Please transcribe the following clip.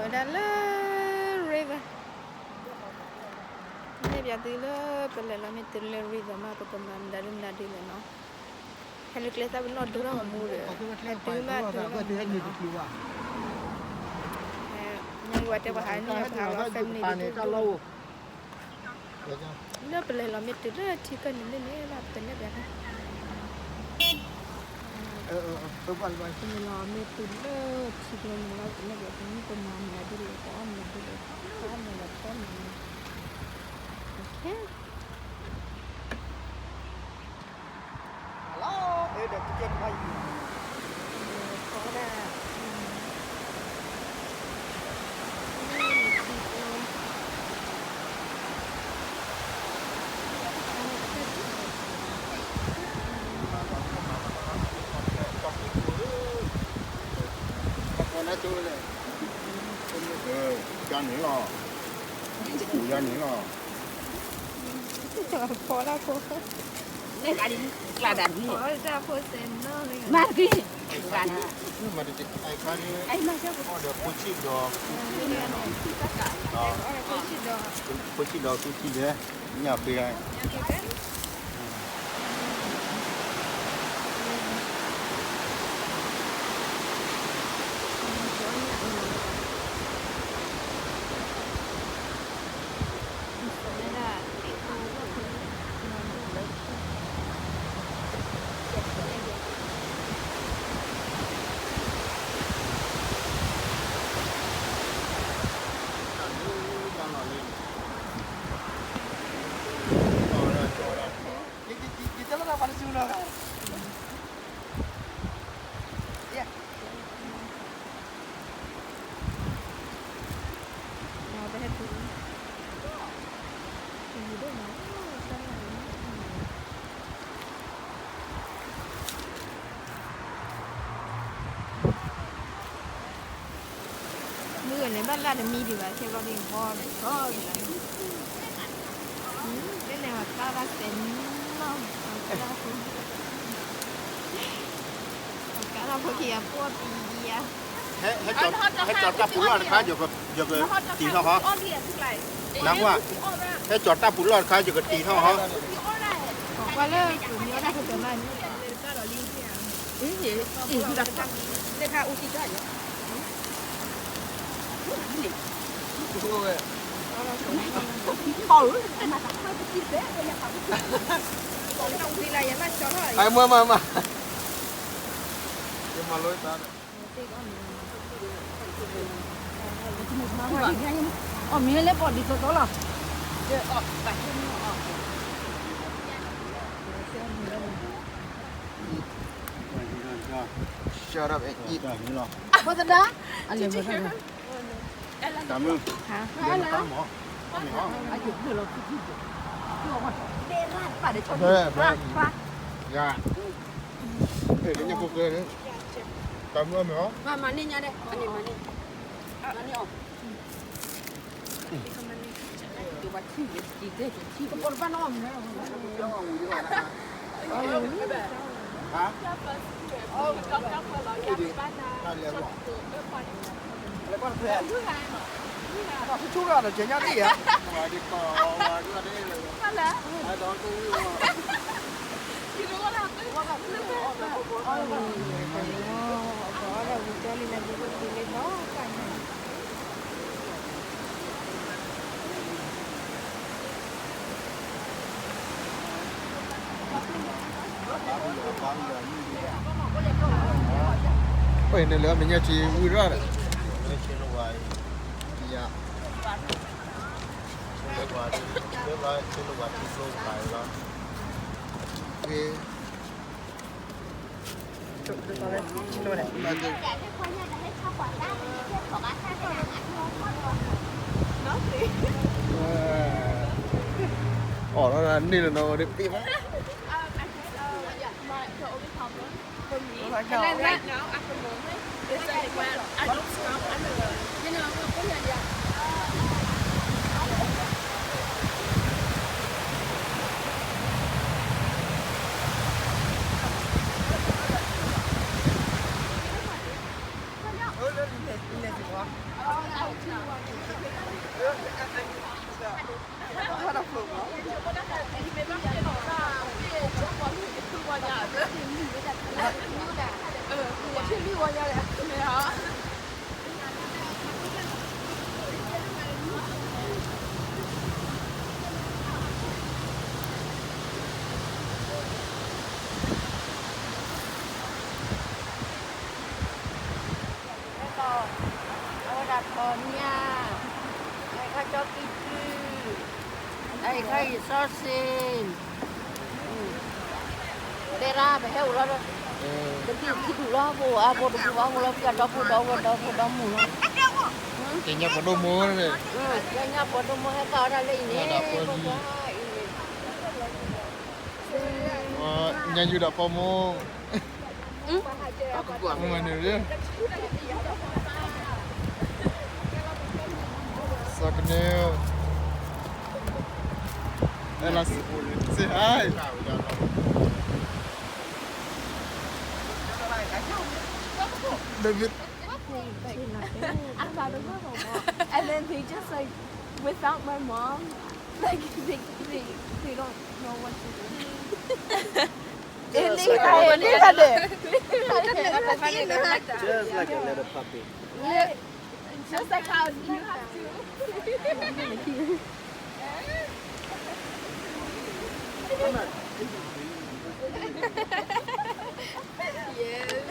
ဝဲဒၣ်လၢ river နဲၣ်ပျးသုလၢ ပလဲၤလီၤမ့ၢ်တုၤလၢ river မး ပကမၤမနုၤဒုမနုၤဒုလဲၣ်နီၤ. ဟဲလၢကျဲသၣ်ပနီၣ်ဒိၣ်ထီၣ်မူဒီး ဟဲတုၤမးတုၤလီၤမူနီၤ. ညါက့ၤဝဲတဲပှၤဟးန့ၢ်ပှၤဟးလီၤ family ဒုဒု လၢပလဲၤလီၤမ့ၢ်တုၤလၢထံကၢၢ်န့ၣ်န့ၣ်လီၤ ပနဲၣ်ပျးသု, ပလဲၤလီၤမ့ၢ်တုၤလၢထံကျိန့ၣ်လီၤ ပနဲၣ်ပျးသု မ့ၢ်ပမၤမနုၤဒုလဲၣ် ပအီၣ်မနုၤဒုလဲၣ် ပအီၣ်မနုၤလဲၣ် ပအီၣ်မနုၤလဲၣ် ယါန့ၣ်လီၤ, ယါန့ၣ်လီၤ, ဖီဒၣ်ဖိ, ဖီဒၣ်ဖိစဲးနီၣ်လၢ, မၤတက့ၢ်, မၤတက့ၢ်, အီၣ်ဒီးဖိဆံးဒီး, ဖိဆံးဒီး, ဖိဆံးဒီး, ညၣ်ဖဲ မုၢ်ဂၤန့ၣ် ဘၣ်လၢတမံဒံးဘၣ် ခဲဘျီဒ်ဘီန့ၣ် ဘီလၢ်, လၢန့ၣ် ပှၤကါဘၣ်စဲးနီၣ်, ပှၤကါထီၣ်ဖိခံဂၤ ပှီၢ်ပံယါ, ဟဲကၠီၤတၢ်ပူၤလီၢ်တခါ ယကတံၤထီၣ်ဟီ, နၢ်ဟူဧါ, ဟဲကၠီၤတၢ်ပူၤလီၢ်တခါ ယကတံၤထီၣ်ဟီ, ပှၤကွၢ်လၢပမ့ၢ်အီၣ်တၢ်ဖိတၢ်လၢ်န့ၣ် မၤမၤမၤ, အီၣ်မ့ၤလၢပီၣ်ဒံးတီတီလီၤ. Shut up and eat. ဖိသဒါ, တၢ်မုၣ်, ယၤ, တၢ်မုၣ်အီၣ်မ့ၤအီၣ်, မၤမၤန့ၢ်ညါဒဲး, မၤန့ၢ်အီၣ်. ပှၤန့ၣ်လၢအမဲာ်ညါထံဝံၤရၣ်ဒီး, ယၤ, အီၣ်လီၤန့ၣ်လီၤနီၤ ဒ်ပ့ၢ်မး For me, and then right now, at the moment, it's like when I don't smell, I'm alone. You know, I'm not gonna lie. ခီညၣ်, အအံၤခီကၠီကံကုၢ်, အအံၤခီအံၤစီစ့ၣ်, တဲဒၣ်ပဟဲအိၣ်လီၤဒီး, ပဒံၣ်ခံဒူၣ်လီၤ ပအိၣ်အါဖိတပူၤဘၣ် အိၣ်လီၤပှၤဒီဖိဒီဝဲၢ်ဒီဖိဒီမိၢ်လီၤ, ကညၣ်ပှၤဒိၣ်မိၢ်, ကညၣ်ပှၤဒိၣ်မိၢ်ဟဲသၣ်ဝဲဒၣ်လၢအံၤန့ၣ်, ညၣ်ယူၤဒီးပိာ်မိၢ် မ့ၢ်န့ၣ်, စီၤကန့ၢ်, အဲလါ, say hi, baby. And then they just like, without my mom, like they they they don't know what to do. Just like a little puppy. Just like how you have to. Yes.